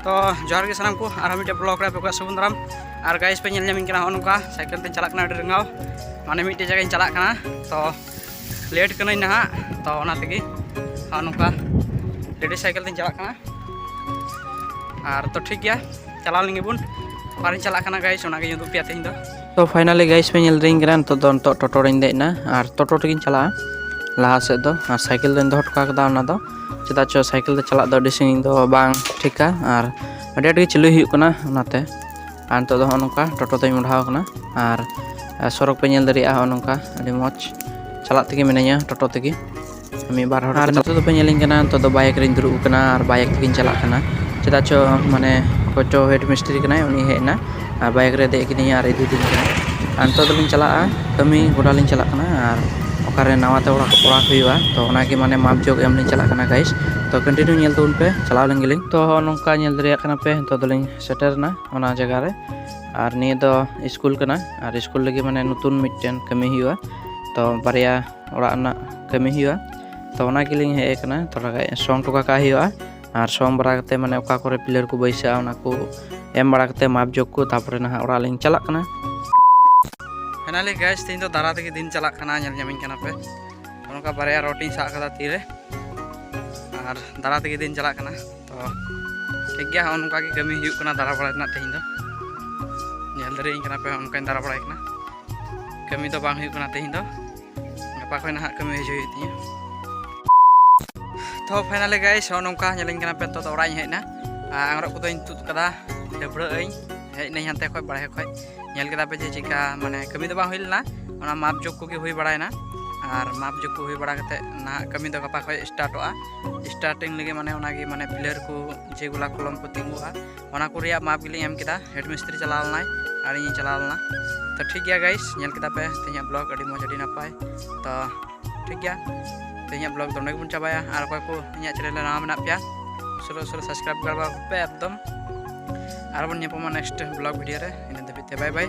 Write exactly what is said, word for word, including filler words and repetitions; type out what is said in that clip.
ᱛᱚ ᱡᱚᱦᱟᱨ ᱜᱮ ᱥᱟᱱᱟᱢ ᱠᱚ, ᱟᱨᱦᱚᱸ ᱢᱤᱫᱴᱮᱡ ᱵᱞᱚᱜ ᱨᱮ ᱟᱯᱮ ᱠᱚᱣᱟᱜ ᱥᱟᱹᱜᱩᱱ ᱫᱟᱨᱟᱢ᱾ ᱟᱨ ᱜᱟᱭᱤᱥ ᱯᱮ ᱧᱮᱞ ᱧᱟᱢᱤᱧ ᱠᱟᱱᱟ, ᱱᱚᱜᱼᱚ ᱱᱚᱝᱠᱟ ᱥᱟᱭᱠᱮᱞ ᱛᱮᱧ ᱪᱟᱞᱟᱜ ᱠᱟᱱᱟ, ᱟᱹᱰᱤ ᱨᱟᱸᱜᱟᱣ, ᱢᱟᱱᱮ ᱢᱤᱫᱴᱮᱡ ᱡᱟᱭᱜᱟᱧ ᱪᱟᱞᱟᱜ ᱠᱟᱱᱟ᱾ ᱛᱚ ᱞᱮᱴ ᱠᱟᱹᱱᱟᱹᱧ ᱱᱟᱦᱟᱜ, ᱛᱚ ᱚᱱᱟ ᱛᱮᱜᱮ ᱱᱚᱜᱼᱚ ᱱᱚᱝᱠᱟ ᱞᱮᱰᱤᱥ ᱥᱟᱭᱠᱮᱞ ᱛᱮᱧ ᱪᱟᱞᱟᱜ ᱠᱟᱱᱟ᱾ ᱟᱨ ᱛᱚ ᱴᱷᱤᱠ ᱜᱮᱭᱟ, ᱪᱟᱞᱟᱣ ᱞᱮᱱ ᱜᱮᱵᱚᱱ᱾ ᱚᱠᱟᱨᱤᱧ ᱪᱟᱞᱟᱜ ᱠᱟᱱᱟ ᱜᱟᱭᱤᱥ, ᱚᱱᱟᱜᱤᱧ ᱩᱫᱩᱜ ᱯᱮᱭᱟ ᱛᱮᱦᱮᱧ ᱫᱚ᱾ ᱛᱚ ᱯᱷᱟᱭᱱᱟᱞᱤ ᱜᱟᱭᱤᱥ ᱯᱮ ᱧᱮᱞ ᱫᱟᱲᱮᱧ ᱠᱟᱱᱟ, ᱱᱤᱛᱚᱜ ᱫᱚ ᱱᱤᱛᱚᱜ ᱴᱳᱴᱳ ᱨᱤᱧ ᱫᱮᱡ ᱮᱱᱟ ᱟᱨ ᱴᱳᱴᱳ ᱨᱮᱜᱤᱧ ᱪᱟᱞᱟᱜᱼᱟ ᱞᱟᱦᱟ ᱥᱮᱫ ᱫᱚ᱾ ᱟᱨ ᱥᱟᱭᱠᱮᱞ ᱫᱚᱧ ᱫᱚᱦᱚ ᱦᱚᱴᱚ ᱠᱟᱜ ᱠᱟᱫᱟ, ᱚᱱᱟ ᱫᱚ ᱪᱮᱫᱟᱜ ᱪᱚ ᱥᱟᱭᱠᱮᱞ ᱛᱮ ᱪᱟᱞᱟᱜ ᱫᱚ ᱟᱹᱰᱤ ᱥᱟᱺᱜᱤᱧ ᱫᱚ ᱵᱟᱝ ᱴᱷᱤᱠᱟ᱾ ᱟᱨ ᱟᱹᱰᱤ ᱟᱸᱴ ᱜᱮ ᱪᱟᱹᱞᱩᱭ ᱦᱩᱭᱩᱜ ᱠᱟᱱᱟ ᱚᱱᱟᱛᱮ᱾ ᱟᱨ ᱱᱤᱛᱚᱜ ᱫᱚ ᱱᱚᱜᱼᱚ ᱱᱚᱝᱠᱟ ᱴᱳᱴᱳ ᱛᱮᱧ ᱢᱚᱦᱰᱟᱣ ᱠᱟᱱᱟ᱾ ᱟᱨ ᱥᱚᱲᱚᱠ ᱯᱮ ᱧᱮᱞ ᱫᱟᱲᱮᱭᱟᱜᱼᱟ, ᱱᱚᱜᱼᱚ ᱱᱚᱝᱠᱟ ᱟᱹᱰᱤ ᱢᱚᱡᱽ ᱪᱟᱞᱟᱜ ᱛᱮᱜᱮ ᱢᱤᱱᱟᱹᱧᱟ ᱴᱳᱴᱳ ᱛᱮᱜᱮ᱾ ᱢᱤᱫ ᱵᱟᱨ ᱦᱚᱲ ᱟᱨ ᱠᱚ ᱱᱤᱛᱚᱜ ᱫᱚᱯᱮ ᱧᱮᱞᱤᱧ ᱠᱟᱱᱟ, ᱱᱤᱛᱚᱜ ᱫᱚ ᱵᱟᱭᱤᱠ ᱨᱤᱧ ᱫᱩᱲᱩᱵ ᱟᱠᱟᱱᱟ ᱟᱨ ᱵᱟᱭᱤᱠ ᱛᱮᱜᱤᱧ ᱪᱟᱞᱟᱜ ᱠᱟᱱᱟ᱾ ᱪᱮᱫᱟᱜ ᱪᱚ ᱢᱟᱱᱮ ᱚᱠᱚᱭ ᱪᱚ ᱦᱮᱰ ᱢᱤᱥᱛᱨᱤ ᱠᱟᱱᱟᱭ, ᱩᱱᱤ ᱦᱮᱡ ᱮᱱᱟ ᱟᱨ ᱵᱟᱭᱤᱠ ᱨᱮ ᱫᱮᱡ ᱠᱤᱫᱤᱧᱟ ᱟᱨ ᱤᱫᱤ ᱤᱫᱤᱧ ᱠᱟᱱᱟ᱾ ᱟᱨ ᱱᱤᱛᱚᱜ ᱫᱚᱞᱤᱧ ᱪᱟᱞᱟᱜᱼᱟ, ᱠᱟᱹᱢᱤ ᱜᱚᱰᱟ ᱞᱤᱧ ᱪᱟᱞᱟᱜ ᱠᱟᱱᱟ᱾ ᱟᱨ ᱚᱠᱟᱨᱮ ᱱᱟᱣᱟ ᱛᱮ ᱚᱲᱟᱜ ᱚᱲᱟᱜ ᱦᱩᱭᱩᱜᱼᱟ, ᱛᱚ ᱚᱱᱟᱜᱮ ᱢᱟᱱᱮ ᱢᱟᱯ ᱡᱳᱜ ᱮᱢ ᱞᱤᱧ ᱪᱟᱞᱟᱜ ᱠᱟᱱᱟ ᱜᱟᱭᱤᱥ᱾ ᱛᱚ ᱠᱚᱱᱴᱤᱱᱤᱭᱩ ᱧᱮᱞ ᱛᱟᱵᱚᱱ ᱯᱮ, ᱪᱟᱞᱟᱣ ᱞᱮᱱ ᱜᱮᱞᱤᱧ᱾ ᱛᱚ ᱦᱚᱸᱜᱼᱚ ᱱᱚᱝᱠᱟ ᱧᱮᱞ ᱫᱟᱲᱮᱭᱟᱜ ᱠᱟᱱᱟ ᱯᱮ, ᱱᱤᱛᱚᱜ ᱫᱚᱞᱤᱧ ᱥᱮᱴᱮᱨ ᱮᱱᱟ ᱚᱱᱟ ᱡᱟᱭᱜᱟ ᱨᱮ᱾ ᱟᱨ ᱱᱤᱭᱟᱹ ᱫᱚ ᱥᱠᱩᱞ ᱠᱟᱱᱟ, ᱟᱨ ᱥᱠᱩᱞ ᱞᱟᱹᱜᱤᱫ ᱢᱟᱱᱮ ᱱᱚᱛᱩᱱ ᱢᱤᱫᱴᱮᱱ ᱠᱟᱹᱢᱤ ᱦᱩᱭᱩᱜᱼᱟ᱾ ᱛᱚ ᱵᱟᱨᱭᱟ ᱚᱲᱟᱜ ᱨᱮᱱᱟᱜ ᱠᱟᱹᱢᱤ ᱦᱩᱭᱩᱜᱼᱟ᱾ ᱛᱚ ᱚᱱᱟ ᱜᱮᱞᱤᱧ ᱦᱮᱡ ᱟᱠᱟᱱᱟ, ᱛᱷᱚᱲᱟ ᱜᱟᱱ ᱥᱚᱝ ᱦᱚᱴᱚ ᱠᱟᱜ ᱦᱩᱭᱩᱜᱼᱟ᱾ ᱟᱨ ᱥᱚᱝ ᱵᱟᱲᱟ ᱠᱟᱛᱮ ᱢᱟᱱᱮ ᱚᱠᱟ ᱠᱚᱨᱮ ᱯᱤᱞᱟᱨ ᱠᱚ ᱵᱟᱹᱭᱥᱟᱹᱜᱼᱟ, ᱚᱱᱟ ᱠᱚ ᱮᱢ ᱵᱟᱲᱟ ᱠᱟᱛᱮ ᱢᱟᱯ ᱡᱳᱜ ᱠᱚ, ᱛᱟᱨᱯᱚᱨᱮ ᱱᱟᱦᱟᱜ ᱚᱲᱟᱜ ᱞᱤᱧ ᱪᱟᱞᱟᱜ ᱠᱟᱱᱟ᱾ ᱯᱷᱟᱭᱱᱟᱞᱤ ᱜᱟᱭᱤᱥ, ᱛᱮᱦᱮᱧ ᱫᱚ ᱫᱟᱨᱟ ᱛᱮᱜᱮ ᱫᱤᱱ ᱪᱟᱞᱟᱜ ᱠᱟᱱᱟ, ᱧᱮᱞ ᱧᱟᱢᱤᱧ ᱠᱟᱱᱟ ᱯᱮ᱾ ᱱᱚᱝᱠᱟ ᱵᱟᱨᱭᱟ ᱨᱚᱰ ᱤᱧ ᱥᱟᱵ ᱠᱟᱫᱟ ᱛᱤᱨᱮ, ᱟᱨ ᱫᱟᱨᱟ ᱛᱮᱜᱮ ᱫᱤᱱ ᱪᱟᱞᱟᱜ ᱠᱟᱱᱟ᱾ ᱛᱚ ᱴᱷᱤᱠ ᱜᱮᱭᱟ, ᱱᱚᱜᱼᱚ ᱱᱚᱝᱠᱟ ᱜᱮ ᱠᱟᱹᱢᱤ ᱦᱩᱭᱩᱜ ᱠᱟᱱᱟ ᱫᱟᱨᱟ ᱵᱟᱲᱟᱭ ᱨᱮᱱᱟᱜ ᱛᱮᱦᱮᱧ ᱫᱚ᱾ ᱧᱮᱞ ᱫᱟᱲᱮᱭᱟᱹᱧ ᱠᱟᱱᱟ ᱯᱮ, ᱚᱱᱠᱟᱧ ᱫᱟᱨᱟ ᱵᱟᱲᱟᱭ ᱠᱟᱱᱟ᱾ ᱠᱟᱹᱢᱤ ᱫᱚ ᱵᱟᱝ ᱦᱩᱭᱩᱜ ᱠᱟᱱᱟ ᱛᱮᱦᱮᱧ ᱫᱚ, ᱜᱟᱯᱟ ᱠᱷᱚᱱ ᱱᱟᱦᱟᱜ ᱠᱟᱹᱢᱤ ᱦᱤᱡᱩᱜ ᱦᱩᱭᱩᱜ ᱛᱤᱧᱟᱹ᱾ ᱛᱚ ᱯᱷᱟᱭᱱᱟᱞᱤ ᱜᱟᱭᱤᱥ, ᱱᱚᱜᱼᱚ ᱱᱚᱝᱠᱟ ᱧᱮᱞᱤᱧ ᱠᱟᱱᱟ ᱯᱮ, ᱱᱤᱛᱚᱜ ᱫᱚ ᱚᱲᱟᱜ ᱤᱧ ᱦᱮᱡ ᱮᱱᱟ᱾ ᱟᱨ ᱟᱝᱨᱚᱵ ᱠᱚᱫᱚᱧ ᱛᱩᱫ ᱠᱟᱫᱟ, ᱰᱟᱹᱵᱽᱨᱟᱹᱜ ᱟᱹᱧ, ᱦᱮᱡ ᱱᱟᱹᱧ ᱦᱟᱱᱛᱮ ᱠᱷᱚᱡ, ᱵᱟᱲᱟᱭ ᱠᱷᱚᱡ᱾ ᱧᱮᱞ ᱠᱮᱫᱟ ᱯᱮ ᱡᱮ ᱪᱮᱠᱟ ᱢᱟᱱᱮ ᱠᱟᱹᱢᱤ ᱫᱚ ᱵᱟᱝ ᱦᱩᱭ ᱞᱮᱱᱟ, ᱚᱱᱟ ᱢᱟᱯ ᱡᱳᱜ ᱠᱚᱜᱮ ᱦᱩᱭ ᱵᱟᱲᱟᱭᱮᱱᱟ᱾ ᱟᱨ ᱢᱟᱯ ᱡᱳᱜ ᱠᱚ ᱦᱩᱭ ᱵᱟᱲᱟ ᱠᱟᱛᱮ ᱱᱟᱦᱟᱜ ᱠᱟᱹᱢᱤ ᱫᱚ ᱜᱟᱯᱟ ᱠᱷᱚᱡ ᱥᱴᱟᱨᱴᱚᱜᱼᱟ᱾ ᱥᱴᱟᱨᱴᱤᱝ ᱞᱟᱹᱜᱤᱫ ᱢᱟᱱᱮ ᱚᱱᱟᱜᱮ ᱢᱟᱱᱮ ᱯᱤᱞᱟᱨ ᱠᱚ ᱡᱮᱜᱩᱞᱟ ᱠᱚᱞᱚᱢ ᱠᱚ ᱛᱤᱸᱜᱩᱜᱼᱟ, ᱚᱱᱟ ᱠᱚ ᱨᱮᱭᱟᱜ ᱢᱟᱯ ᱜᱮᱞᱤᱧ ᱮᱢ ᱠᱮᱫᱟ᱾ ᱦᱮᱰ ᱢᱤᱥᱛᱨᱤ ᱪᱟᱞᱟᱣ ᱞᱮᱱᱟᱭ ᱟᱨ ᱤᱧᱤᱧ ᱪᱟᱞᱟᱣ ᱞᱮᱱᱟ᱾ ᱛᱚ ᱴᱷᱤᱠ ᱜᱮᱭᱟ ᱜᱟᱭᱤᱥ, ᱧᱮᱞ ᱠᱮᱫᱟ ᱯᱮ ᱛᱮᱦᱮᱧᱟᱜ ᱵᱞᱚᱜ, ᱟᱹᱰᱤ ᱢᱚᱡᱽ, ᱟᱹᱰᱤ ᱱᱟᱯᱟᱭ᱾ ᱛᱚ ᱴᱷᱤᱠ ᱜᱮᱭᱟ, ᱛᱮᱦᱮᱧᱟᱜ ᱵᱞᱚᱜ ᱫᱚ ᱱᱚᱸᱰᱮ ᱜᱮᱵᱚᱱ ᱪᱟᱵᱟᱭᱟ᱾ ᱟᱨ ᱚᱠᱚᱭ ᱠᱚ ᱤᱧᱟᱜ ᱪᱮᱱᱮᱞ ᱨᱮ ᱱᱟᱣᱟ ᱢᱮᱱᱟᱜ ᱯᱮᱭᱟ, ᱩᱥᱟᱹᱨᱟ ᱩᱥᱟᱹᱨᱟ ᱥᱟᱵᱥᱠᱨᱟᱭᱤᱵ ᱠᱟᱨᱵᱟᱨ ᱯᱮ ᱮᱠᱫᱚᱢ᱾ ᱟᱨ ᱵᱚᱱ ᱧᱟᱯᱟᱢᱟ ᱱᱮᱠᱥᱴ ᱵᱞᱚᱜ ᱵᱷᱤᱰᱤᱭᱳ ᱨᱮ᱾ ᱤᱱᱟᱹ ᱫᱷᱟᱹᱵᱤᱡ ᱛᱮ ᱵᱟᱭ ᱵᱟᱭ᱾